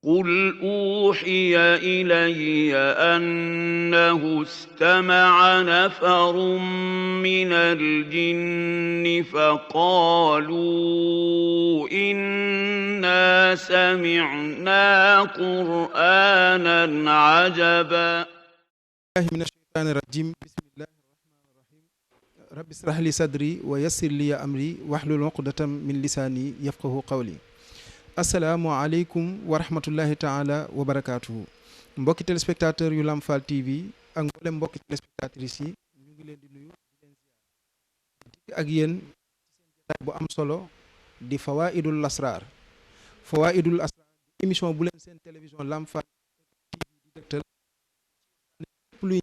قل أوحي إلي أنه استمع نفر من الجن فقالوا إنا سمعنا قرآنا عجبا الله من الشيطان الرجيم بسم الله الرحمن الرحيم رب اشرح لي صدري ويسر لي أمري واحلل عقدة من لساني يفقه قولي asalaamualeykum wa rahmatullahi taala wa barakaatuhu mbokki téléspectateur yu Lamp Fall TV ak mboolem mbokki téléspectatrices yi ñu ngi leen di nuyu di leen ziar di ak yéen ci seen jotaay bu am solo di Fawaidul Asrar Fawaidul Asrar di émission bu leen seen télévision Lamp Fall TV di dëgtal lépp luy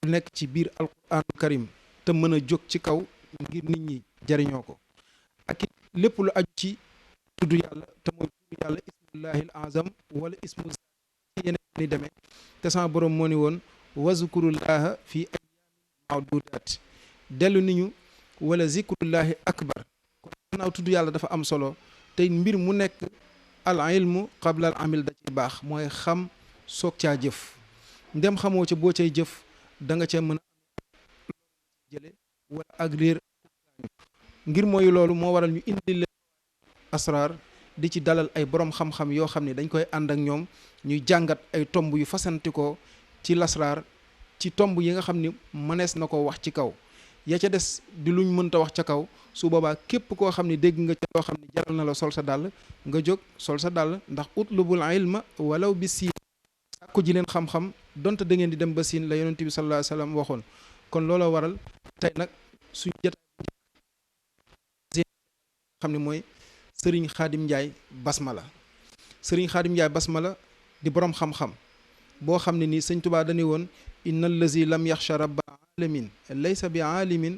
nekk ci biir alquranul karim te mën a jóg ci kaw ngir nit ñi jariñoo ko ak it lépp lu aju ci tudd yàlla te mooy tudd yàlla ismullahil azam wala ismu ci yeneen ni demee te sama borom moo ni woon wazkurullaha fi ayyamin ma'dudat dellu ni ñu wala zikrullahi akbar kon gannaaw tudd yàlla dafa am solo te mbir mu nekk al ilmu qabla al amil da ci baax mooy xam soog caa jëf ndem xamoo ca boo cay jëf da nga ca mën a jële wala ak réer ngir mooy loolu moo waral ñu indi asrar di ci dalal ay borom xam-xam yoo xam ne dañ koy ànd ak ñoom ñuy jàngat ay tomb yu fasantikoo ci lasraar ci tomb yi nga xam ni mënees na ko wax ci kaw ya ca des di luñ mënta wax ca kaw su boobaa képp koo xam ne dégg nga ca loo xam ne jaral na la sol sa dàll nga jóg sol sa dàll ndax utlubul ilma walaw bi siin sàkku ji leen xam-xam donte da ngeen di dem ba siin la yonent bi sallallahu alayhi wasallam waxoon kon looloo waral tey nag suñu jotaay xam ne mooy sëriñ xaadim njaay basmala sëriñ xaadim njaay basmala di boroom xam-xam boo xam ne nii sëñ tubaa dañu woon inna allazi lam yaxsha rabba alamin laysa bi aalimin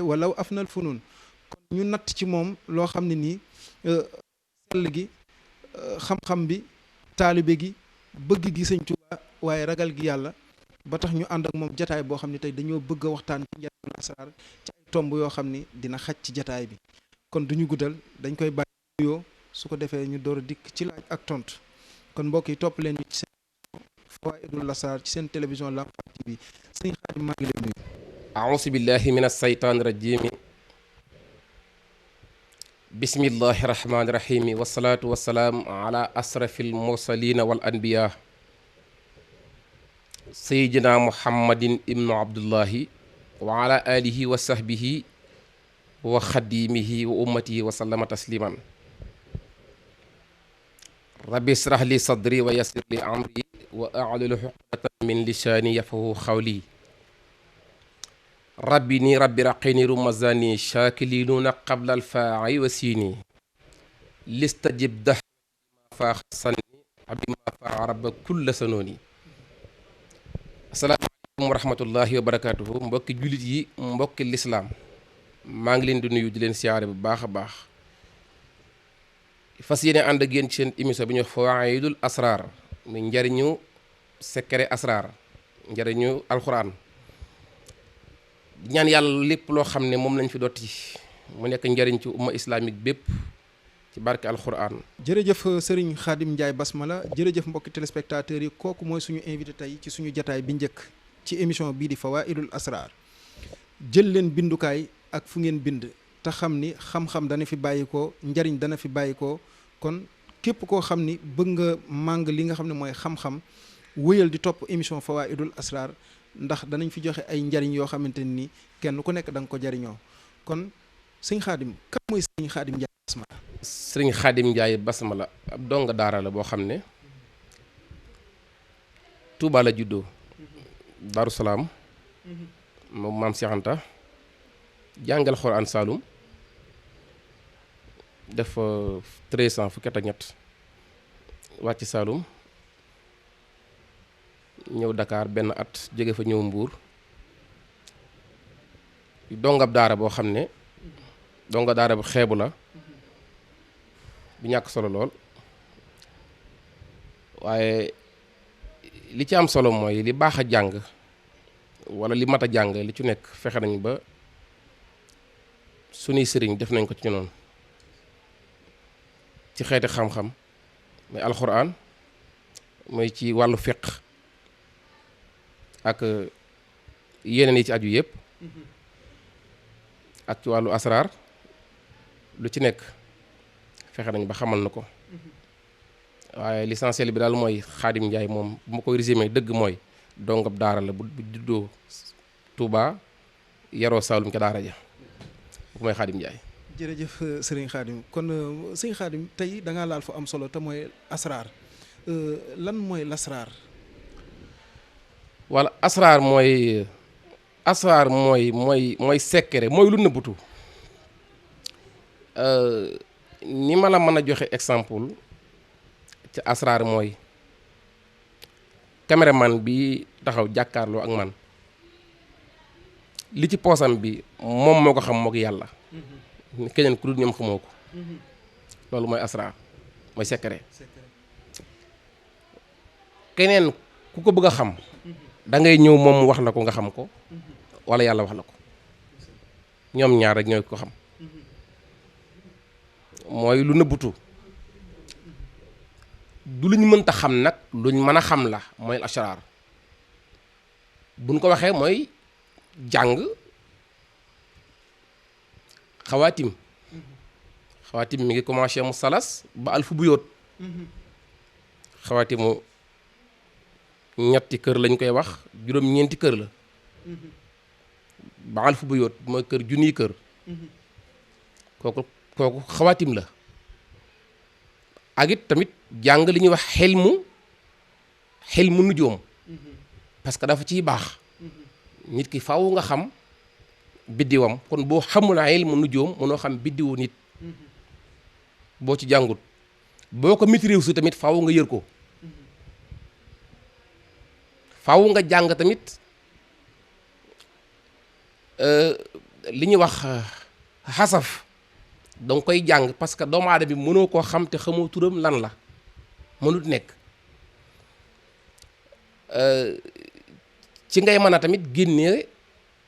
walaw afnal funun kon ñu natt ci moom loo xam ne nii sell gi xam-xam bi taalibe gi bëgg gi sëñ tubaa waaye ragal gi yàlla ba tax ñu ànd ak moom jataay boo xam ne tey dañoo bëgg a waxtaan ci njariñul asraar ci ay tomb yoo xam ni dina xaj ci jataay bi kon duñu guddal dañ koy bàyyi yoo su ko defee ñu door a dikk ci laaj ak tontu kon mbokk yi topp leen ci seen Fawaidul Asrar ci seen télévision Lamp Fall TV sëñ Xaadim maa ngi lay nuyu. auzu billahi min assaytaani rajimi bismillahi rahmaani rahimi wasalaatu wasalaam ala asrafil mursalina wal anbiya sayyidina muhammadin ibnu abdullahi wa ala alihi wa sahbihi wa xadimihi wa ummatihi wa sallama tasliman rabbi israh li sadri wa yassir li amri wa a'lul uqdatan min lisaani yafqahu qawli rabbi ni rabbi raqini rumazani shakilina qabla alfaa'i wa siini listajib dah ma faa xasani abima faa rabba kulla sanooni assalaamu aleykum wa rahmatullahi wa barakatuhu mbokki jullit yi mbokki lislaam maa ngi leen di nuyu di leen siyaare bu baax a baax fas yéene ànd ak yéen ci seen émission bi ñu Fawaidul Asrar muy njariñu secret asrar njariñu alxuraan ñaan yàlla lépp loo xam ne moom lañ fi dotti mu nekk njariñ ci umma islamique bépp ci barke alxuraan. jërëjëf sëriñ Xaadim Njaay basmala jërëjëf mbokki téléspectateurs yi kooku mooy suñu invité tey ci suñu jataay bi njëkk ci émission bii di Fawaidul Asrar jël leen bindukaay ak fu ngeen bind te xam ni xam-xam dana fi bàyyi ko njariñ dana fi bàyyi ko kon képp koo xam ni bëgg nga màng li nga xam ne mooy xam-xam wëyal di topp émission Fawaidul Asrar ndax danañ fi joxe ay njariñ yoo xamante ni kenn ku nekk da nga ko jariñoo kon sëñ Xaadim kan mooy sëñ Xaadim Njaay basmala. sëriñ Xaadim Njaay basmala ab donga daara la boo xam ne Tuuba la juddoo Daaru Salaam moom maam Seex Anta jàngal Xuraan Saalum def 13 ans fukki at ak ñett wàcc Saalum ñëw Dakar benn at jóge fa ñëw Mbuur dongab daara boo xam ne donga daara bu xeebu la bu ñàkk solo lool waaye li ci am solo mooy li baax a jàng wala li mat a jàng li ci nekk fexe nañ ba sunuy sëriñ def nañ ko ci noonu ci xeeti xam-xam muy alxuraan mooy ci wàllu fiq ak yeneen yi ci aju yëpp ak ci wàllu asraar lu ci nekk fexe nañ ba xamal na ko waaye l'essentiel bi daal mooy Xaadim Njaay moom bu ma koy résumé dëgg mooy dongab daara la bu juddoo Touba yaroo Saalum ca daara ja bu mooy Xaadim Njaay. jërëjëf sëriñ Xaadim kon sëriñ Xaadim tey da ngaa laal fu am solo te mooy asraar lan mooy lasraar. wala asraar mooy secret mooy lu nëbbutu ni ma la mën a joxe exemple ci asraar mooy caméraman bi taxaw jàkkaarloo ak man li ci poosam bi moom moo ko xam mook yàlla keneen ku dul ñoom xamoo ko loolu mooy asraar mooy secret keneen ku ko bëgg a xam da ngay ñëw moom mu wax la ko nga xam ko wala yàlla wax la ko ñoom ñaar rek ñooy ko xam mooy lu nëbbutu du lu ñu mënta xam nag luñ mën a xam la mooy asraar buñ ko waxee mooy jàng xawaatim mi ngi commencé mu salas ba alfu bu yóot xawaatimu ñetti kër lañ koy wax juróom-ñeenti kër la ba alfu bu yóot mooy kër junniy kër kooku xawaatim la ak it tamit jàng li ñuy wax xelmu nujoom parce que dafa ciy baax nit ki faaw nga xam biddiwam kon boo xamul xelmu nujoom mënoo xam biddiwu nit boo ci jàngut boo ko maîtriser su tamit faaw nga yër ko faaw nga jàng tamit li ñuy wax xasaf danga koy jàng parce que doomu aadama bi mënoo koo xam te xamoo turam lan la mënut nekk ci ngay mën a tamit génnee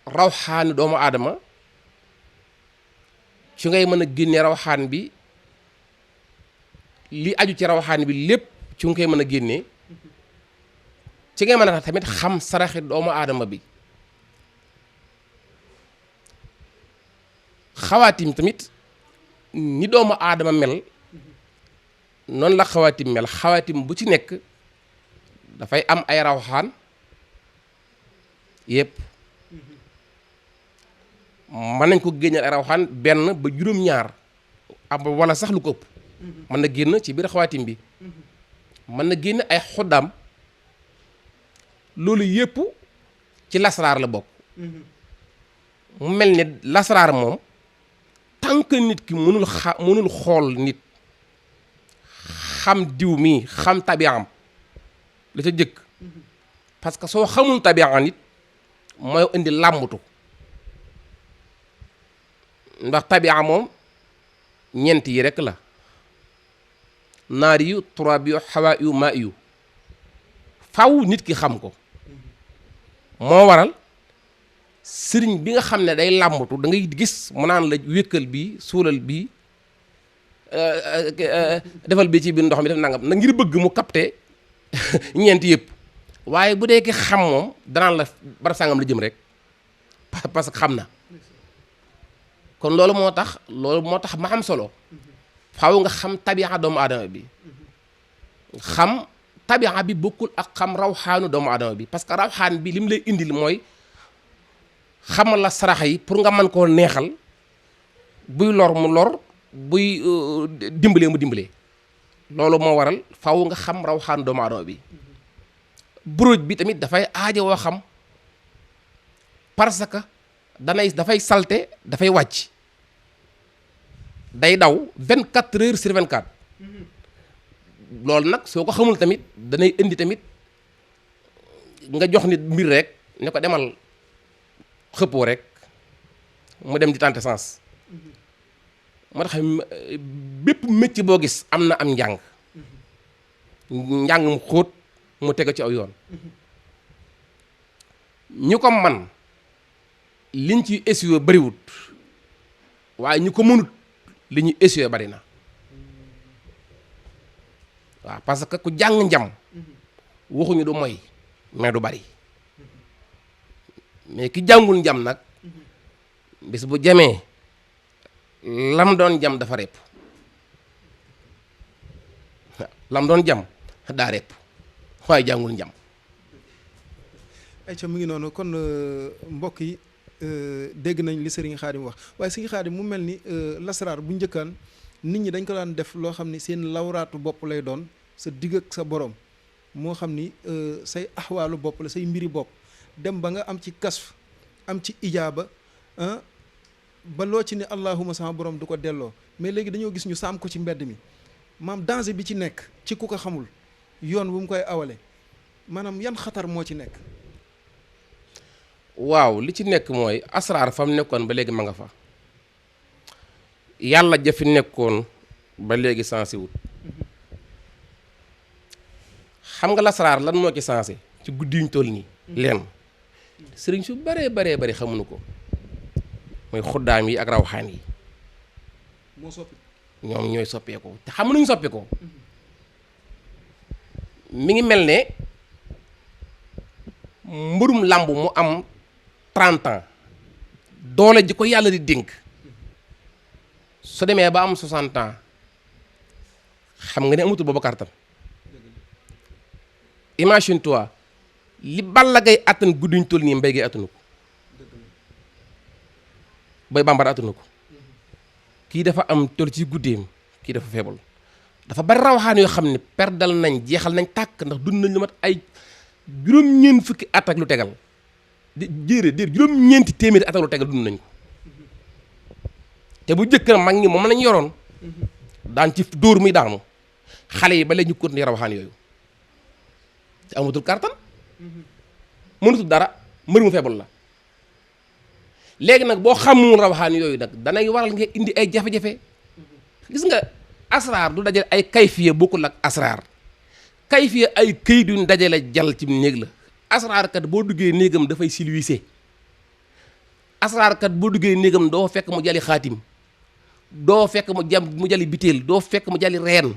rawxaani doomu aadama ci ngay mën a génnee rawxaan bi li aju ci rawxaan bi lépp ci nga koy mën a génnee ci ngay mën a tamit xam saraxi doomu aadama bi xawaatim tamit ni doomu aadama mel noonu la xawaatim mel xawaatim bu ci nekk dafay am ay rawxaan yépp mën nañ ko génneel ay rawxaan benn ba juróom-ñaar ab wala sax lu ko ëpp mën na génn ci biir xawaatim bi mën na génn ay xuddaam loolu yépp ci lasraar la bokk mu mel ni lasraar moom tant que nit ki mënul xool nit xam diw mi xam tabiam la ca jëkk parce que soo xamul tabiam nit mooy indi làmbatu ndax tabiam moom ñeent yi rekk la naar yu turaab yu xawaa yu maa yu faw nit ki xam ko moo waral sëriñ bi nga xam ne day làmbatu da ngay gis mu naan la wékkal bi suulal bi defal bi ci biir ndox mi def nangam na ngir bëgg mu capter ñeent yëpp waaye bu dee ki xam moom danaan la barab sàngam la jëm rek parce que xam na kon loolu moo tax ma am solo faaw nga xam tabi'a doomu aadama bi xam tabi'a bi bokkul ak xam rawxaanu doomu aadama bi parce que rawxaan bi lim lay indil mooy xamal la saraxa yi pour nga mën koo neexal buy lor mu lor buy dimbalee mu dimbalee loolu moo waral faaw nga xam rawxaanu doomu aadama bi buruj bi tamit dafay aaja woo xam parce que dafay salte dafay wàcc day daw 24 heures sur 24 loolu nag soo ko xamul tamit danay indi tamit nga jox nit mbir rek ne ko demal xëppoo rek mu dem di tenter sens moo tax bépp métier boo gis am na am njàng mu xóot mu tege ci aw yoon ñu ko man liñ ci essuyer bariwut waaye ñu ko mënut li ñu essuyer bari na waaw parce que ku jàng njam waxuñu du moy mais du bari mais ki jàngul njam nag bis bu jamee lam doon jam dafa repp lam doon jam daa repp waaye jàngul njam. ayca mu ngi noonu kon mbokk yi dégg nañ li Serigne Khadim wax waaye Serigne Khadim mu mel ni lasaraar bu njëkkaan nit ñi dañ ko daan def loo xam ni seen lawraatu bopp lay doon sa digg ak sa borom moo xam ni say axwaalu bopp la say mbiri bopp dem ba nga am ci kasf am ci ijaaba ba loo ci ne allahuma sama borom du ko delloo mais léegi dañoo gis ñu saam ko ci mbedd mi maam danger bi ci nekk ci ku ko xamul yoon wu mu koy awale maanaam yan xatar moo ci nekk. waaw li ci nekk mooy asraar fa mu nekkoon ba léegi ma nga fa yàlla ja fi nekkoon ba léegi sensé wut xam nga lasaraar lan moo ci sensé ci guddi yuñ toll nii leen sëriñ su baree bari xamuñu ko mooy xuddaam yi ak rawxaan yi moo soppi ñoom ñooy soppeeku te xamuñu soppi ko mi ngi mel ne mbërum làmb mu am 30 ans doole ji ko yàlla di dénk su demee ba am 60 ans xam nga ne amatul booba kartan imagine toi li Balla Gaye attan gudduñ toll nii Mbaye Gueye attanu ko Boy Bambara attanu ko kii dafa am toll ci guddeem kii dafa feebal dafa bari rawaxaan yoo xam ne perdal nañ jeexal nañ tàkk ndax dund nañ lu mat ay juróom-ñeent fukki at ak lu tegal juróom-ñeenti téeméeri at ak lu tegal dund nañ ko te bu jëkk na mag ñi moom lañ yoroon daan ci dóor muy daanu xale yi ba léegi ñu continuer rawaxaan yooyu te amatul kartan mënutul dara mbër mu feebal la léegi nag boo xamul rawaxaan yooyu nag danay waral nga indi ay jafe-jafe gis nga asraar du dajale ay kayfiya bokkul ak asraar kayfiya ay këyit yuñ dajale jal ci néeg la asraar kat boo duggee néegam dafay silwiise asraar kat boo duggee néegam doo fekk mu jali xaatim doo fekk mu jali biteel doo fekk mu jali reen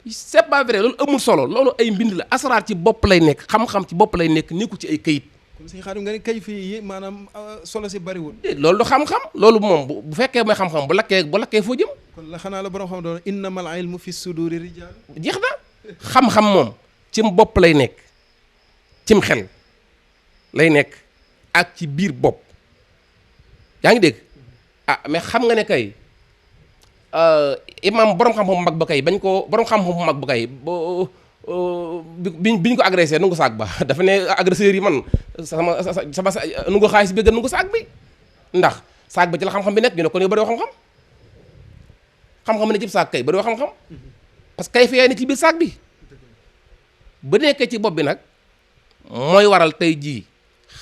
c'est pas vrai loolu amul solo loolu ay mbind la asraar ci bopp lay nekk xam-xam ci bopp lay nekk nekku ci ay këyit. kon suñu xaadim nga ne kayfiya yi maanaam solo si bariwul. loolu du xam-xam loolu moom bu fekkee mooy xam-xam bu lakkee foo jëm. kon la xanaa la borom xam doon innamal ilmu fi suduri rijal. jeex na xam-xam moom cim bopp lay nekk cim xel lay nekk ak ci biir bopp yaa ngi dégg mais xam nga ne kay imam borom xam-xam mag ba kay bañ ko borom xam-xam mag ba kay biñ ko agressé nu ngu saag ba dafa ne agresseur yi man sama nu ngu xaalis bi gën nu ngu saag bi ndax saag ba ci la xam-xam bi nekk ñu ne kon yow bëriwoo xam-xam xam-xam ne ci saag kay bëriwoo xam-xam parce que kay fi yaay ne ci biir saag bi ba nekkee ci bopp bi nag mooy waral tey jii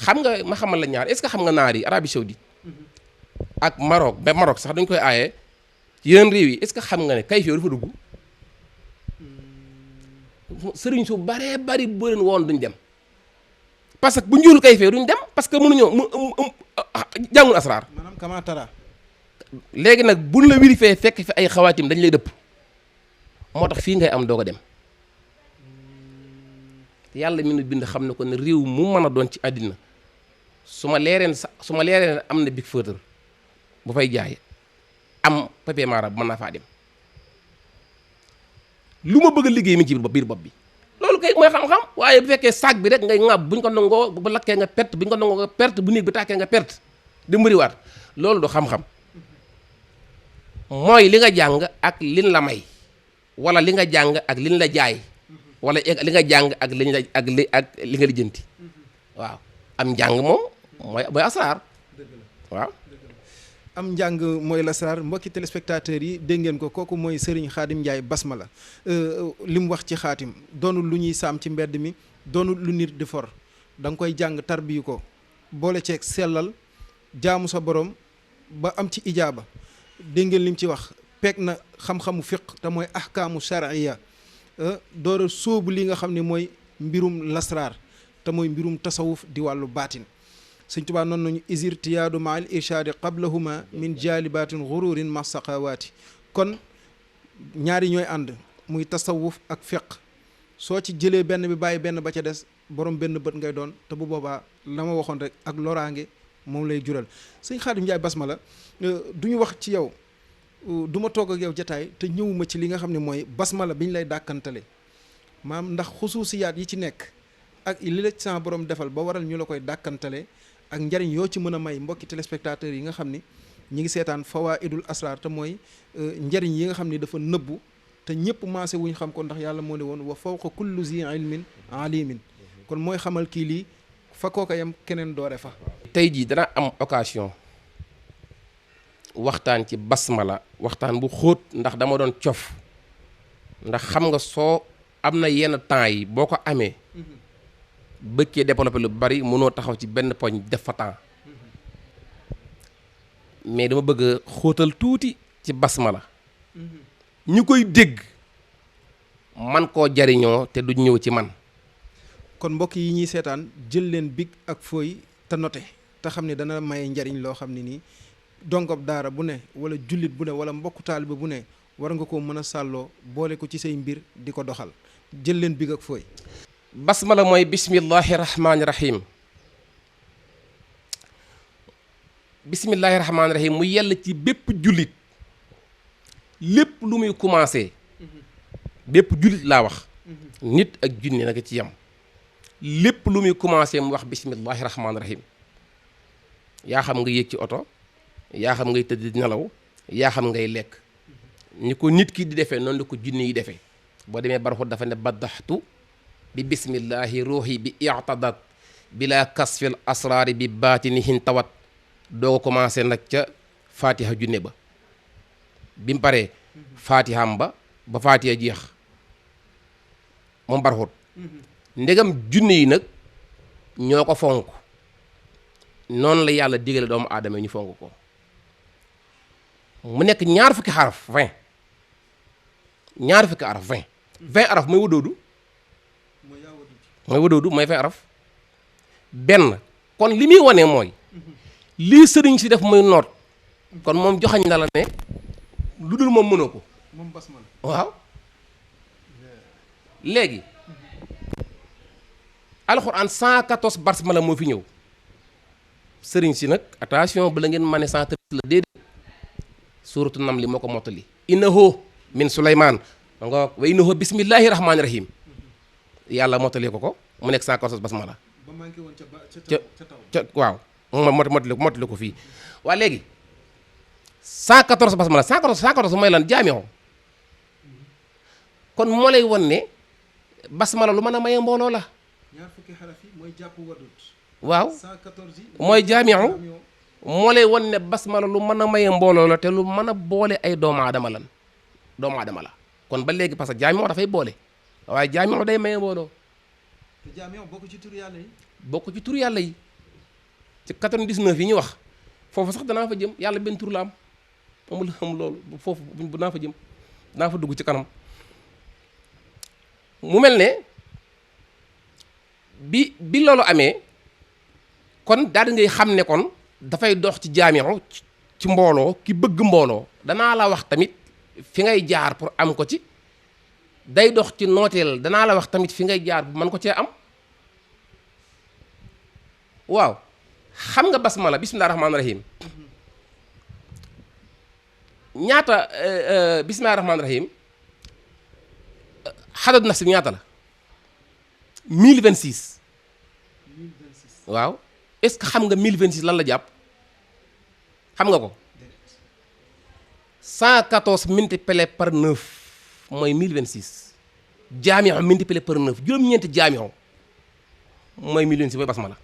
xam nga ma xamal la ñaar est-ce que xam nga naar yi Arabie Saoudite ak Maroc ba Maroc sax dañ koy aaye ci yeneen réew yi est-ce que xam nga ne kay fi dafa dugg sëriñ su baree bari bu leen woon duñ dem parce que bu njuul kay fee duñ dem parce que mënuñoo jàngul asraar. maanaam kamaatara. léegi nag buñ la wirifee fekk fi ay xawaatim dañ lay dëpp moo tax fii ngay am doog a dem yàlla mi nu bind xam ne ko ne réew mu mën a doon ci àddina su ma leereen am na big fëtër bu fay jaay am papier mara mën naa faa dem. lu ma bëgg a liggéey mi ci biir bopp bi loolu kay mooy xam-xam waaye bu fekkee saag bi rek ngay ŋàbb buñ ko nangoo bu lakkee nga perte buñ ko nangoo nga perte bu néeg bi tàkkee nga perte di mbëriwaat loolu du xam-xam mooy li nga jàng ak liñ la may wala li nga jàng ak liñ la jaay wala li nga jàng ak liñ la ak li nga lijjanti waaw am njàng moom mooy asraar waaw. am njàng mooy lasraar mbokki téléspectateurs yi dégg ngeen ko kooku mooy Serigne Khadim Ndiaye Basmala li mu wax ci xaatim doonul lu ñuy saam ci mbedd mi doonul lu nit di for da nga koy jàng tarbiyu ko boole ceeg sellal jaamu sa borom ba am ci ijaaba dégg ngeen li mu ci wax peeg na xam-xamu fiq te mooy ahkaamu shar'iyya door a sóobu li nga xam ne mooy mbirum lasraar te mooy mbirum tasawuf di wàllu baatin Sëñ Tuubaa noonu nañu isirtiyaadu ma al irshaadi qablahuma min jaalibatin gururin ma saqawaati kon ñaari ñooy ànd muy tasawuf ak fiq soo ci jëlee benn bi bàyyi benn ba ca des borom benn bët ngay doon te bu boobaa la ma waxoon rek ak loraange moom lay jural. sëñ Xaadim Njaay basmala du ñu wax ci yow du ma toog ak yow jataay te ñëwuma ci li nga xam ne mooy basmala bi ñu lay dàkkantale maam ndax xusuusiyaat yi ci nekk ak li la sa borom defal ba waral ñu la koy dàkkantale ak njariñ yoo ci mën a may mbokki téléspectateurs yi nga xam ni ñi ngi seetaan fawaidul asrar te mooy njariñ yi nga xam ni dafa nëbbu te ñëpp maase wuñ xam ko ndax yàlla moo ne woon wa fawqa kullu zi ilmin alimin kon mooy xamal kii lii fa kooka yam keneen doore fa. tey jii dana am occasion waxtaan ci basmala waxtaan bu xóot ndax dama doon cof ndax xam nga soo am na yenn temps yi boo ko amee bëggee développé lu bari mënoo taxaw ci benn poñ def fa temps mais dama bëgg a xóotal tuuti ci basmala ñu koy dégg man koo jariñoo te du ñëw ci man. kon mbokk yi ñuy seetaan jël leen big ak fooy te noté te xam ne dana maye njariñ loo xam ne nii dongob daara bu ne wala jullit bu ne wala mbokku taaliba bu ne war nga ko mën a sàlloo boole ko ci say mbir di ko doxal jël leen big ak fooy. basmala mooy bismillahi rahmaani rahim bismillahi rahmaani rahim mu yell ci bépp jullit lépp lu muy commencé bépp jullit laa wax nit ak junne naka ci yam lépp lu muy commencé mu wax bismillahi rahmaani rahim yaa xam nga yéeg ci oto yaa xam ngay tëdd di nelaw yaa xam ngay lekk ni ko nit ki di defee noonu la ko junne yi defee boo demee barxut dafa ne baddaxtu bi bismillahi ruuxi bi i'tadat bila kasfil asraari bi baatinihin tawat doo ko commencé nag ca fatiha junne ba bi mu paree fatiham ba fatiha jeex moom barxut ndegam junne yi nag ñoo ko fonk noonu la yàlla digale doomu aadama yi ñu fonk ko mu nekk ñaar fukki xaraf 20 ñaar fukki araf 20 araf mooy wëdoodu mooy 20 araf benn kon li muy wane mooy lii sëriñ si def muy noot kon moom joxañ na la ne lu dul moom mënoo ko moom basmala waaw léegi alxuraan 114 basmala moo fi ñëw sëriñ si nag attention ba la ngeen mane 113 la déedéet suuratu nam li moo ko mottali innahu min suleymaan nga wa innahu bismillahi rahmaani rahim yàlla mottali ko mu nekk 114 basmala ba manqué woon ca waaw mottali ko fii waa léegi 114 basmala 114 mooy lan jaamixo kon moo lay won ne basmala lu mën a maye mbooloo la ñaar fukki xaraf yi mooy jàpp wadut waaw 114 yi mooy jaamixu moo lay won ne basmala lu mën a maye mbooloo la te lu mën a boole ay doomu aadama la kon ba léegi parce que jaamixu dafay boole waaye jaamixu day maye mbooloo te jaamixu bokk ci tur yàlla yi bokk ci tur yàlla yi ci 99 yi ñu wax foofu sax danaa fa jëm yàlla benn tur la am amul loolu foofu bu naa fa jëm danaa fa dugg ci kanam mu mel ne bi loolu amee kon daal di ngay xam ne kon dafay dox ci jaamixu ci mbooloo ki bëgg mbooloo danaa la wax tamit fi ngay jaar pour am ko ci day dox ci nooteel danaa la wax tamit fi ngay jaar bu mën ko cee am waaw xam nga basmala bismillahi rahmaani rahim ñaata bismillahi rahmaani rahim xadad nafsi bi ñaata la 1026 waaw est-ce que xam nga 1026 lan la jàpp xam nga ko 114 multiplié par 9 mooy 1026 jaamixo multiplié par 9 juróom-ñeenti jaamixo mooy 1026 mooy basmala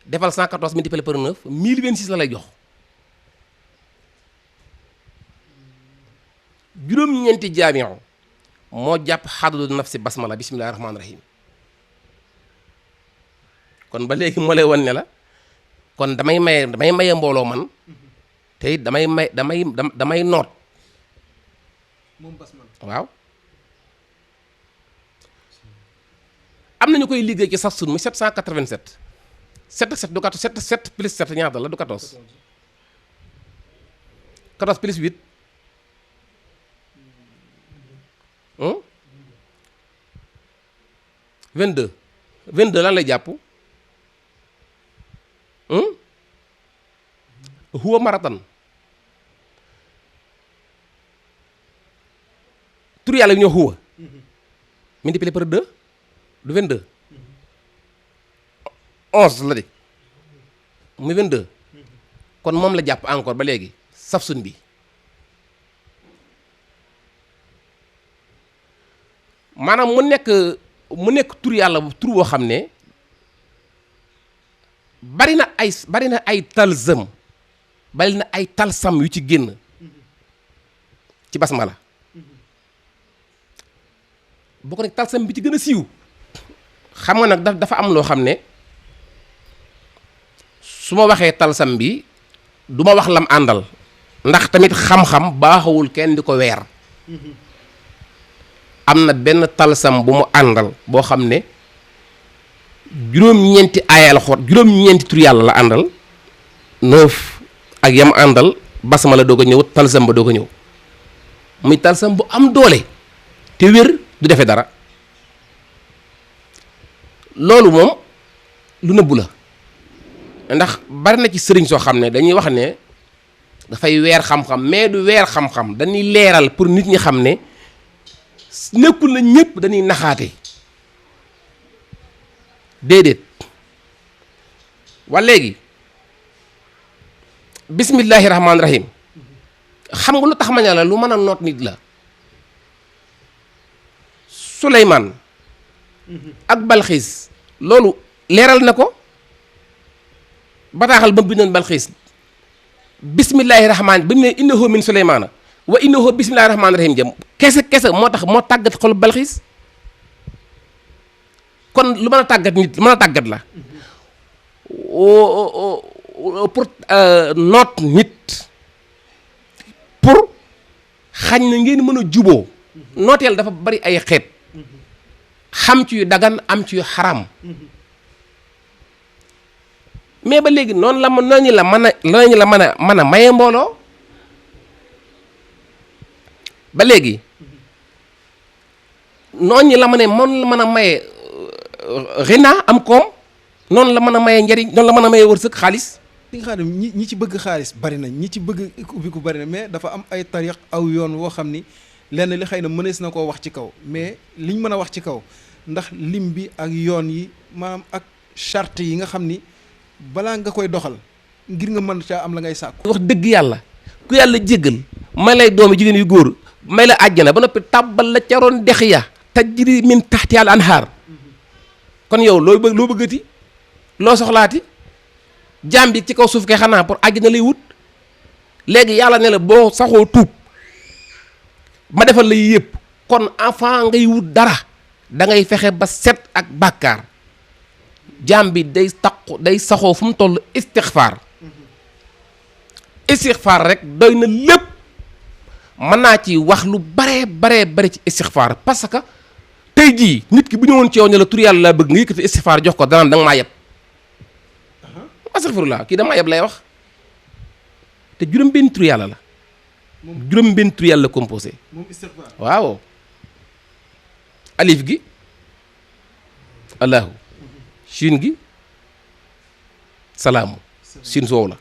defal 114 multiplié par 9 1026 la lay jox juróom-ñeenti jaamixo moo jàpp xadadu nafsi basmala bismillahi rahmaani rahim kon ba léegi moo lay wan ne la kon damay maye mbooloo man te it damay noot moom basmala waaw am na ñu koy liggéey ci sax sun mu 787 7 ak 7 du 14 7 plus 7 ñaata la du 14 14 plus 8 22 lan lay jàpp huwa maratan tur yàlla bi ñoo huwa multiplié par 2 du 22 11 la de muy 22 kon moom la jàpp encore ba léegi saf sun bi maanaam mu nekk tur yàlla tur boo xam ne bari na ay talsam bari na ay talsam yu ci génn ci basmala boo ko nekk talsam bi ci gën a siiw xam nga nag dafa am loo xam ne su ma waxee talsam bi du ma wax lam àndal ndax tamit xam-xam baaxawul kenn di ko weer am na benn talsam bu mu àndal boo xam ne juróom-ñeenti aayal xot juróom-ñeenti tur yàlla la àndal 9 ak yam àndal basmala doo ko ñëw talsam ba doo ko ñëw muy talsam bu am doole te wér du defee dara loolu moom lu nëbbu la ndax bari na ci sëriñ soo xam ne dañuy wax ne dafay weer xam-xam mais du weer xam-xam dañuy leeral pour nit ñi xam ne nekkul na ñëpp dañuy naxaate déedéet wa léegi bismillahi rahmaani rahim xam nga lu tax ma ne la lu mën a noot nit la Suleymaan ak Balxiis loolu leeral na ko bataaxal ba mu bindoon Balxiis bismillahi rahmaani ba mu ne innahu min Suleymaana wa innahu bismillahi rahmaani rahim jëm kese moo tax moo tàggat xolu Balxiis kon lu mën a tàggat nit lu mën a tàggat la pour noot nit pour xañ na ngeen mën a juboo nooteel dafa bari ay xeet xam ci yu dagan am ci yu xaram mais ba léegi noonu la noonu la mën a maye mbooloo ba léegi noonu la mën a maye rina am koom noonu la mën a maye njariñ noonu la mën a maye wërsëg xaalis. li nga xam ne ñi ci bëgg xaalis bari nañ ñi ci bëgg ubbiku bari na mais dafa am ay tariq aw yoon woo xam ni lenn li xëy na mënees na koo wax ci kaw mais liñ mën a wax ci kaw ndax lim bi ak yoon yi maanaam ak charte yi nga xam ni balaa nga koy doxal ngir nga mën caa am la ngay sàkku. wax dëgg yàlla ku yàlla jéggal may lay doomi jigéen yu góor may la àjjana ba noppi tàbbal la ca roon dex ya tajri min taxtiha al anhaar kon yow loo bëggati loo soxlaati jaam bi ci kaw suuf kay xanaa pour àjjana lay wut léegi yàlla ne la boo saxoo tuub ma defal la yëpp kon avant ngay wut dara da ngay fexe ba set ak bàkkaar jaam bi day saxoo fu mu toll istixfaar rek doy na lépp mën naa ci wax lu bare ci istixfaar parce que tey jii nit ki bu ñëwoon ci yow ne la tur yàlla laa bëgg nga yëkkati istixfaar jox ko danaan da nga maa yeb astaghfirullah kii damaa yeb lay wax te juróom benn tur yàlla la juróom benn tur yàlla composé waaw alif gi allahu shin gi salaamu shin soow la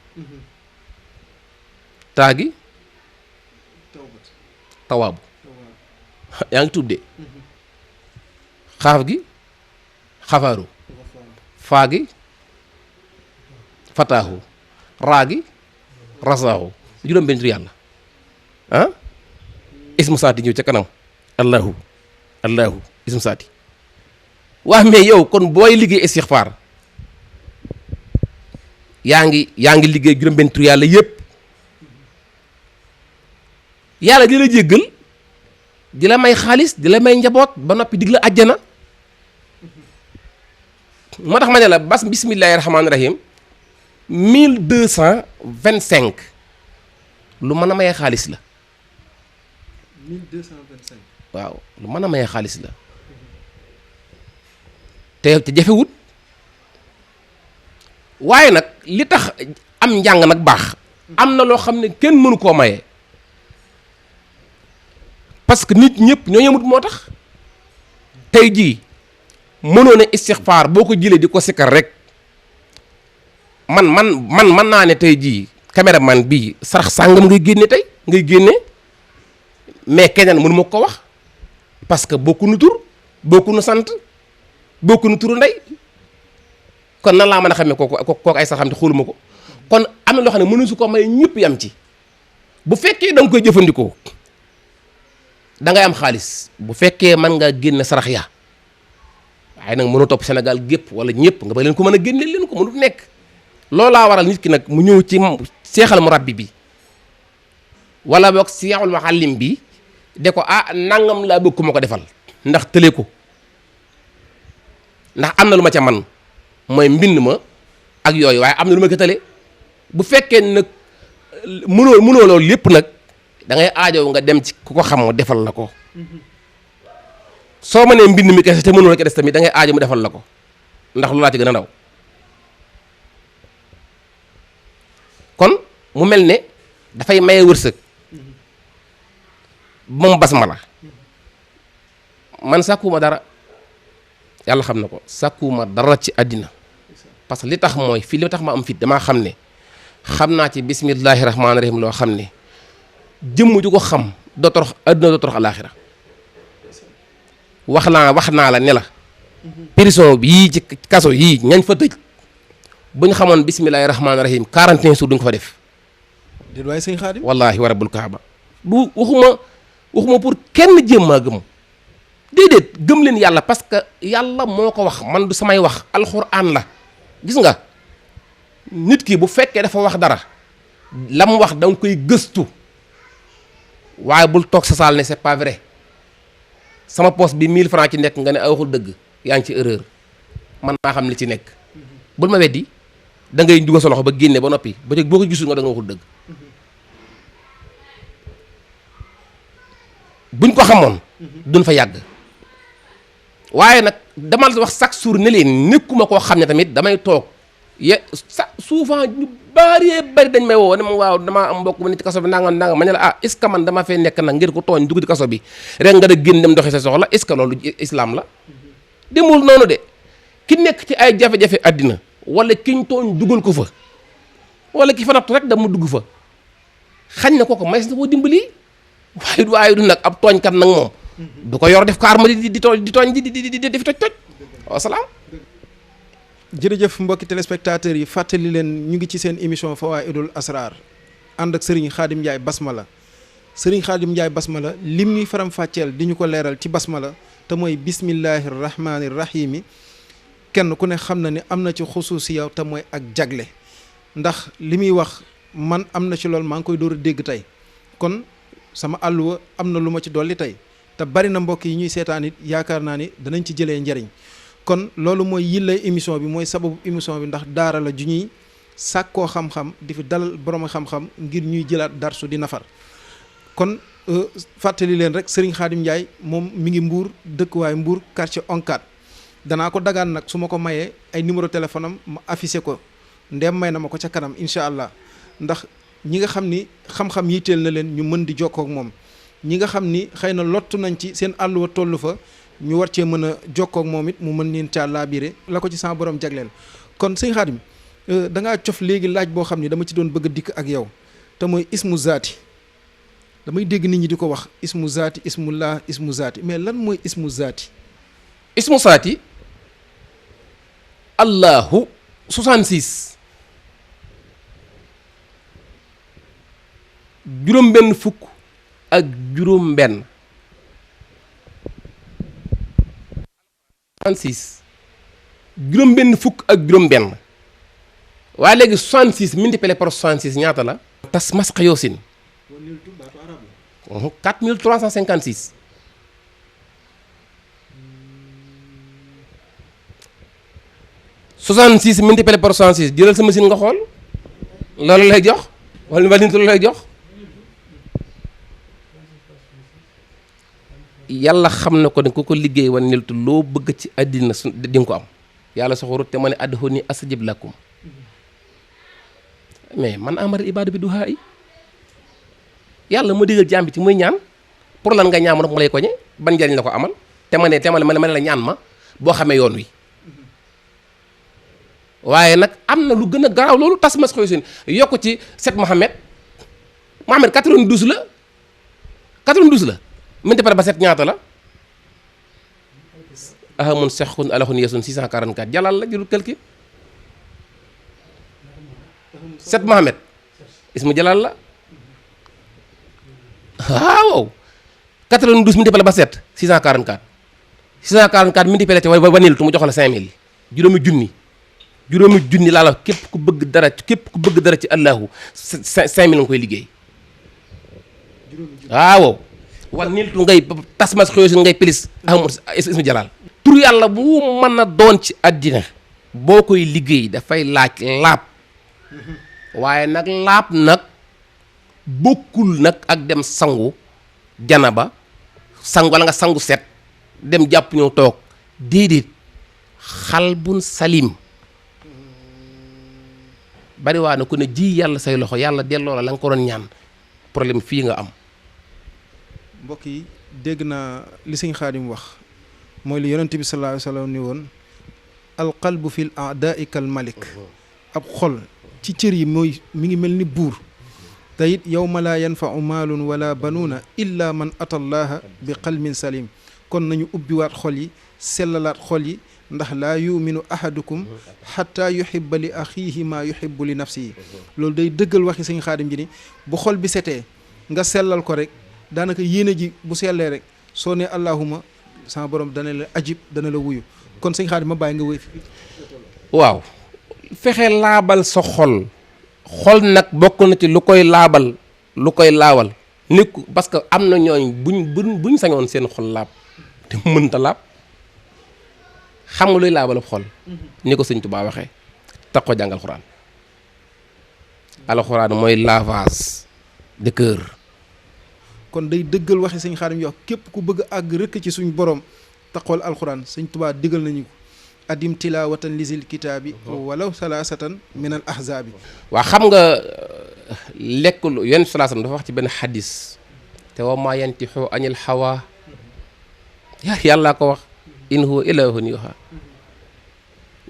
taa gi tawaabu yaa ngi tuub de xaaf gi xafaaru faa gi fataahu raa gi rasaahu juróom benn tur yàlla ah ismu saati ñëw ca kanam allahu ismu saati waa mais yow kon booy liggéey istixfaar yaa ngi liggéey juróom benn tur yàlla yépp yàlla di la jéggal di la may xaalis di la may njaboot ba noppi dig la àjjana moo tax ma ne la bismillahi rahmaani rahim 1225 lu mën a maye xaalis la 1225 waaw lu mën a maye xaalis la te jafewut waaye nag li tax am njàng nag baax am na loo xam ne kenn mënu koo maye parce que nit ñëpp ñoo yemut moo tax tey jii mënoo ne istixfaar boo ko jëlee di ko sikkar rek man naa ne tey jii caméraman bii sarax sàngam ngay génne tey ngay génne mais keneen mënu ma ko wax parce que bokkuñu tur bokkuñu sant bokkuñu turu ndey kon nan laa mën a xamee kooku ay saraxam te xooluma ko kon am na loo xam ne mënu su ko may ñëpp yam ci bu fekkee da nga koy jëfandikoo da ngay am xaalis bu fekkee mën nga génne sarax ya waaye nag mënu topp Sénégal gépp wala ñëpp nga ba leen ko mën a génne leen ko mënut nekk loolaa waral nit ki nag mu ñëw ci seexal mu rabbi bi wala boog seexul muallim bi de ko nangam laa bëgg ku ma ko defal ndax tële ko ndax am na lu ma ca man mooy mbind ma ak yooyu waaye am na lu ma ko tële bu fekkee nag mënoo loolu lépp nag da ngay aajow nga dem ci ku ko xam mu defal la ko soo mënee mbind mi kese te mënoo la ko des tamit da ngay aajo mu defal la ko ndax lu laa ci gën a ndaw kon mu mel ne dafay maye wërsëg moom basmala man sàkkuwuma dara yàlla xam na ko sàkkuwuma dara ci àddina parce que li tax mooy fii li tax ma am fit damaa xam ne xam naa ci bismillahi rahmaani rahim loo xam ne jëmm ju ko xam doo torox àddina doo torox alaaxira wax naa la ne la prison bii ci kaso yii ñañ fa tëj bu ñu xamoon bismillahi rahmaani rahim 41 jours duñ ko fa def. déedéet waaye sëñ Xaadim. wallaahi wa rabbul kaaba du waxuma pour kenn jéem maa gëm déedéet gëm leen yàlla parce que yàlla moo ko wax man du samay wax alxuraan la gis nga nit ki bu fekkee dafa wax dara la mu wax da nga koy gëstu waaye bul toog sa saal ne c'est pas vrai sama poste bi 1000 francs ci nekk nga ne ay waxul dëgg yaa ngi ci erreur man maa xam li ci nekk bul ma weddi da ngay dugal sa loxo ba génne ba noppi ba boo ko gisul nga da nga waxul dëgg buñ ko xamoon duñ fa yàgg waaye nag dama la wax chaque jour ne leen nekkuma koo xam ne tamit damay toog souvent ñu bari dañ may woo ne ma waaw damaa am mbokk ma nit ci kaso bi nangam ma ne la est ce que man dama fee nekk nag ngir ko tooñ dugg ci kaso bi rek nga da génn dem doxi sa soxla est ce que loolu islam la demul noonu de ki nekk ci ay jafe-jafe àddina wala kiñ tooñ dugal ko fa wala ki fa nattu rek da mu dugg fa xañ na kooku may na koo dimbali waaye du nag ab tooñkat nag moom du ko yor def ko arma di tooñ di def toj wasalaam. jërëjëf mbokki téléspectateurs yi fàttali leen ñu ngi ci seen émission Fawaidul Asrar ànd ak Serigne Khadim Ndiaye Basmala Serigne Khadim Ndiaye Basmala lim ñuy faram fàcceel di ñu ko leeral ci Basmala te mooy bismillahi rahmaani rahimi kenn ku ne xam na ni am na ci xusuusiya te mooy ak jagle ndax li muy wax man am na ci loolu maa ngi koy door a dégg tey kon sama àlluwa am na lu ma ci dolli tey te bari na mbokk yi ñuy seetaan it yaakaar naa ni danañ ci jëlee njariñ kon loolu mooy yillay émission bi mooy sababu émission bi ndax daara la ju ñuy sàkkoo xam-xam di fi dalal borom xam-xam ngir ñuy jëlaat darsu di nafar kon fàttali leen rek Serigne Khadim Ndiaye moom mi ngi Mbour dëkkuwaay Mbour quartier Oncat danaa ko dagaan nag su ma ko mayee ay numéro téléphone am ma affiché ko ndem may na ma ko ca kanam incha allah ndax ñi nga xam ni xam-xam yitteel na leen ñu mën di jokkoo ak moom ñi nga xam ni xëy na lottu nañ ci seen àlluwa tollu fa ñu war cee mën a jokkoo ak moom it mu mën leen caa laabire la ko ci sama borom jagleel kon sëñ Khadim da ngaa cof léegi laaj boo xam ni dama ci doon bëgg a dikk ak yow te mooy ismu zaati damay dégg nit ñi di ko wax ismu zaati ismullah ismu zaati mais lan mooy ismu zaati. ismu zaati allahu 66 juróom-benn fukk ak juróom-benn 66 juróom-benn fukk ak juróom-benn waaye léegi 66 multiplié par 66 ñaata la. tas masqa yoosin 4356 66 multiplié par 66 jëlal sa machine nga xool loolu lay jox wala ma loolu lay jox yàlla xam na ko ne ku ko liggéey wan niltu loo bëgg ci àddina su di nga ko am yàlla soxorut te ma ne ad'uuni astajib lakum mais man amara ibaadu bi duhaa yi yàlla moo digal jaam bi ci muy ñaan pour lan nga ñaan ma nag mu lay koñe ban njariñ la ko amal te ma ne la ñaan ma boo xamee yoon wi waaye nag am na lu gën a garaaw loolu tas mas xoy seen yokk ci 7 Mohamed 92 la 92 la multiplié ba 7 ñaata la ahamun sexun alaxun yesun 644 jalal la jërul calcul 7 Mohamed ismu jalal la waaw 92 multiplié ba 7 644 644 multiplié ci waniltu mu jox la 5000 juróomi junni laa la képp ku bëgg dara ci Allahu 5000 nga koy liggéey waaw waniltu ngay tasmas xëyosi ngay pilis amul ismu jalal tur yàlla bu mën a doon ci àddina boo koy liggéey dafay laaj laab waaye nag laab nag bokkul nag ak dem sangu janaba sangu wala nga sangu set dem jàpp ñëw toog déedéet xalbun salim bari waa na ku ne ji yàlla say loxo yàlla delloo la nga ko doon ñaan problème fii nga am. mbokk yi dégg naa li sëñ Xaadim wax mooy li yonent bi sallallahu alayhi wa sallam ni woon alqalbu fil a'da'i kal malik ab xol ci cër yi mooy mi ngi mel ni buur te it yawma laa yanfa'u maalun wala banuuna illa man ata allaha bi qalbin salim kon nañu ubbiwaat xol yi sellalaat xol yi ndax laa yuminu ahadukum xatta yuhibba li axiihi maa yuhibbu li nafsihi loolu day dëggal waxi sëñ Xaadim ji ni bu xol bi setee nga sellal ko rek daanaka yéene ji bu sellee rek soo ne allahuma sama borom dana la ajib dana la wuyu kon sëñ Xaadim ma bàyyi nga wéy fi waaw fexe laabal sa xol nag bokk na ci lu koy laabal lu koy laawal nit parce que am na ñooñ buñ sañoon seen xol laab te mënta laab xam nga luy laabalu xol ni ko sëñ Tuubaa waxee tax ko jàng alxuraan alxuraan mooy lavage de cœur kon day dëggal waxi sëñ Xaadim yox képp ku bëgg àgg rëkk ci suñ borom taxool alxuraan sëñ Tuubaa digal nañu ko adim tilawatan lisil kitaabi walaw salaasatan min al ahzaabi waa xam nga lekk lu yenn salaasam dafa wax ci benn xadis te wa maa yantixu anil hawa yàllaa ko wax in huwa ilaahun yuuhaa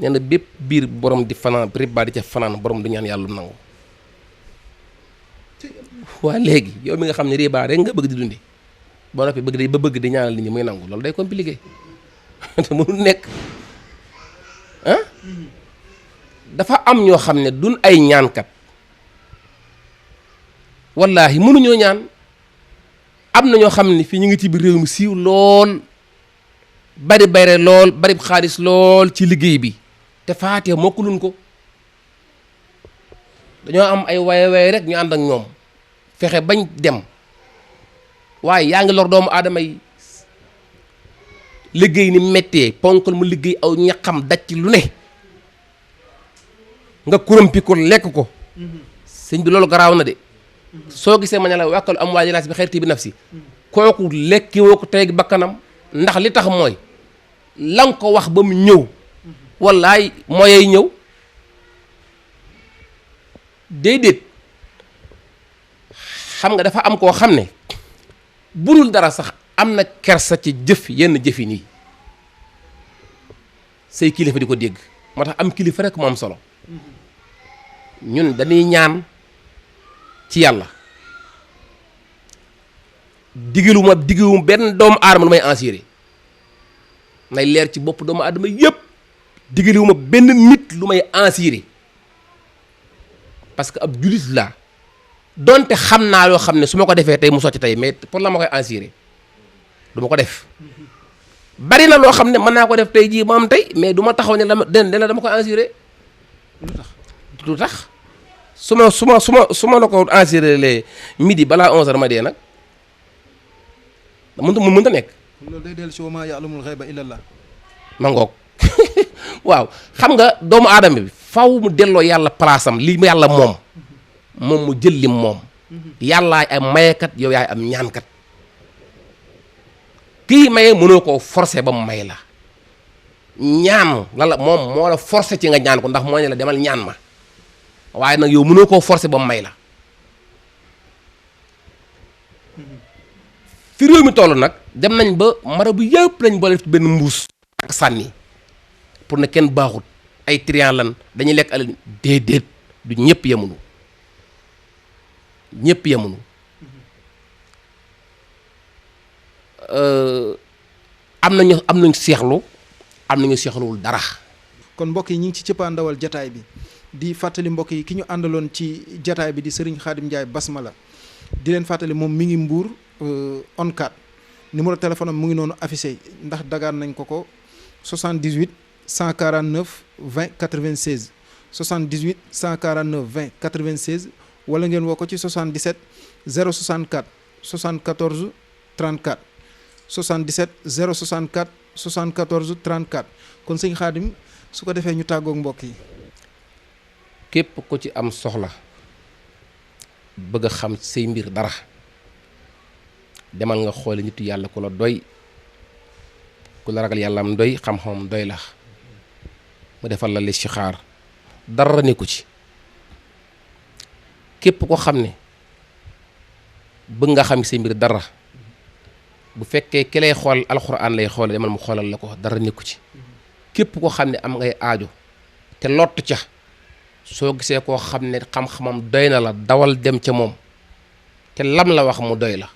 nee na bépp biir borom di fanaan riba di ca fanaan borom du ñaan yàlla nangu waa léegi yow mi nga xam ne riba rek nga bëgg di dundi boo noppi bëgg di ñaanal nit ñi muy nangu loolu day compliqué te mënul nekk ah dafa am ñoo xam ne duñ ay ñaankat wallaahi mënuñoo ñaan am na ñoo xam ne fii ñu ngi ci biir réew mi siiw lool bari bayre lool bari xaalis lool ci liggéey bi te faatiha mokkuluñ ko dañoo am ay waye rek ñu ànd ak ñoom fexe bañ dem waaye yaa ngi lor doomu aadama yi liggéey ni méttee ponkal mu liggéey aw ñaxam daj ci lu ne nga kurumpi ko lekk ko sëñ bi loolu garaaw na de soo gisee ma ne la wàkkalu am waaji naas bi xeyrti bi nafsi kooku lekki woo ko tey bakkanam ndax li tax mooy la nga ko wax ba mu ñëw wallaay mooyay ñëw déedéet xam nga dafa am koo xam ne budul dara sax am na kersa ci jëf yenn jëfi nii say kilifa di ko dégg moo tax am kilifa rek mu am solo ñun dañuy ñaan ci yàlla digiluma benn doomu aadama lu may assuré nay leer ci bopp doomu aadama yépp digaliwuma benn nit lu may assuré parce que ab julit laa donte xam naa loo xam ne su ma ko defee tey mu sotti tey mais pour la ma koy assuré du ma ko def bari na loo xam ne mën naa ko def tey jii ma am tey mais du ma taxaw ne dama koy assuré lu tax su ma la ko assuré les midi balaa 11h ma dee nag mënta nekk. loolu day dellu si wa maa ya'lamul ghayba illa Allah. ma ngoog waaw xam nga doomu aadama bi faw mu delloo yàlla place am li yàlla moom mu jël lim moom yàllaay am mayekat yow yaay am ñaankat kii maye mënoo koo forcer ba mu may la ñaan la moom moo la forcer ci nga ñaan ko ndax moo ne la demal ñaan ma waaye nag yow mënoo koo forcer ba mu may la fi réew mi toll nag dem nañ ba marabu yëpp lañ boole ci benn mbuus ak sànni pour ne kenn baaxut ay trian lan dañuy lekk alal déedéet du ñëpp yemunu am nañu seexlu am nañu seexluwul dara. kon mbokk yi ñu ngi ci cëppaandawal jataay bi di fàttali mbokk yi ki ñu àndaloon ci jataay bi di Serigne Khadim Ndiaye Basmala di leen fàttali moom mi ngi Mbour ONCAD numéro téléphone am mu ngi noonu affiché ndax dagaan nañ ko 78 149 20 96 78 149 20 96 wala ngeen woo ko ci 77 064 74 34 77 064 74 34 kon sëñ Khadim su ko defee ñu tàggoog mbokk yi. képp ku ci am soxla bëgg a xam say mbir dara demal nga xooli nitu yàlla ku la doy ku la ragal yàlla am doy xam-xamam doy la mu defal la listixaar dara nekku ci. képp ko xam ne bëgg nga xam say mbir dara bu fekkee ki lay xool alxuraan lay xool demal mu xoolal la ko dara nekku ci. képp ko xam ne am ngay aajo te lott ca soo gisee koo xam ne xam-xamam doy na la dawal dem ca moom te lam la wax mu doy la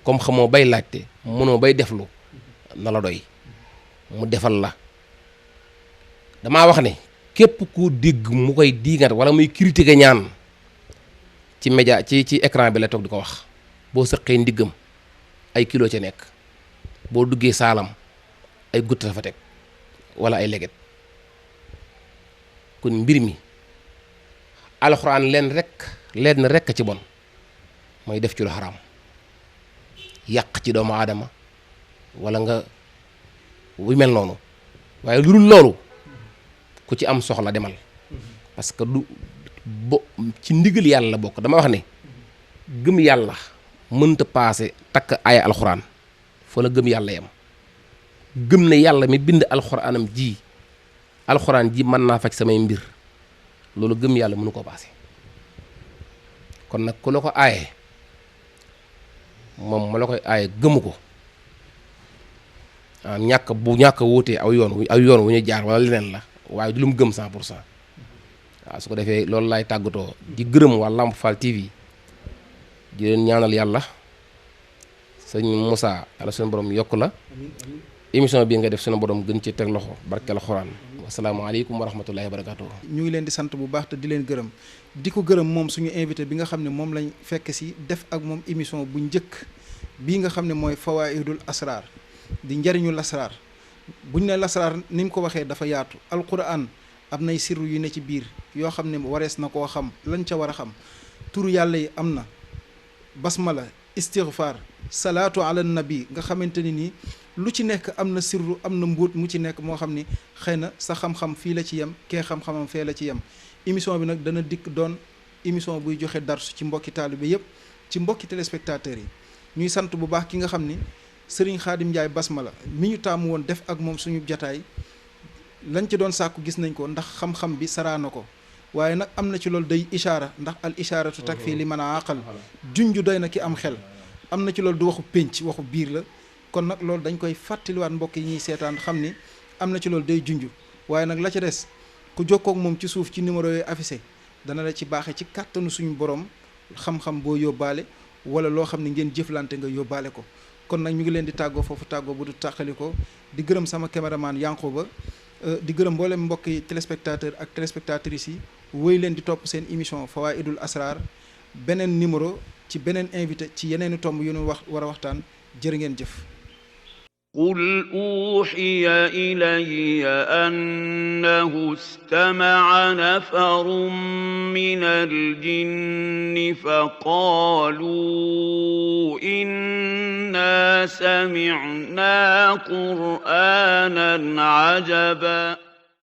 comme xamoo bay laajte mënoo bay deflu na la doy mu defal la. damaa wax ne képp koo dégg mu koy diingat wala muy critiquer ñaan ci média ci écran bi la toog di ko wax boo sëqee ndiggam ay kilo ca nekk boo duggee saalam ay gutta dafa teg wala ay leget. kon mbir mi alxuraan leen rekk ci bon mooy def ci lu xaraam yàq ci doomu aadama wala nga wu mel noonu waaye lu dul loolu ku ci am soxla demal parce que du ci ndigal yàlla la bokk. dama wax ne gëm yàlla mënta paase takk aaya alxuraan fa la gëm yàlla yam gëm ne yàlla mi bind alxuraanam ji alxuraan ji mën naa faj samay mbir loolu gëm yàlla mënu ko paase. kon nag ku la ko aaye moom ma la koy aaye gëmu ko ñàkk wuutee aw yoon wu ñu jaar wala leneen la waaye du lu mu gëm 100%. waaw su ko defee loolu laay tàggatoo di gërëm waa Lamp Fall TV di leen ñaanal yàlla sëñ Moussa yàlla suñu borom yokk la émission bii nga def suñu borom gën ci teg loxo barkeel Alxuraan. asalaamaaleykum wa rahmatullahi wa barakaatu. ñu ngi leen di sant bu baax te di leen gërëm di ko gërëm moom suñu invité bi nga xam ne moom lañ fekk si def ak moom émission bu njëkk bii nga xam ne mooy fawaidul asrar di njariñu lasraar buñ ne lasraar ni mu ko waxee dafa yaatu. alquran am nay sirru yu ne ci biir yoo xam ne warees na koo xam lañ ca war a xam turu yàlla yi am na basmala istighfar salaatu ala nabi nga xamante ni nii lu ci nekk am na sirru am na mbóot mu ci nekk moo xam ni xëy na sa xam-xam fii la ci yem kee xam-xamam fee la ci yem. émission bi nag dana dikk doon émission buy joxe darsu ci mbokki taalibe yépp ci mbokki téléspectateurs yi ñuy sant bu baax ki nga xam ni Serigne Khadim Ndiaye Basmala mi ñu taamu woon def ak moom suñu jataay lañ ci doon sàkku gis nañ ko ndax xam-xam bi saraana ko waaye nag am na ci loolu day ishaara ndax al ishaaratu takfi li man a aqal junju doy na ki am xel. am na ci loolu du waxu pénc waxu biir la kon nag loolu dañ koy fàttaliwaat mbokk yi ñuy seetaan xam ni am na ci loolu day junju waaye nag la ca des ku jokkoo ak moom ci suuf ci numéro yooyu affiché dana la ci baaxee ci kàttanu suñu borom xam-xam boo yóbbaale wala loo xam ne ngeen jëflante nga yóbbaale ko. kon nag ñu ngi leen di tàggoo foofu tàggoo bu du tàqali ko di gërëm sama caméraman Yankuba di gërëm mboolem mbokki téléspectateur ak téléspectatrices yi wéy leen di topp seen émission fawaidul asrar beneen numéro ci beneen invité ci yeneeni tomb yu ñu war a waxtaan jërë ngeen jëf. قل أوحي إلي أنه استمع نفر من الجن فقالوا إنا سمعنا قرآنا عجبا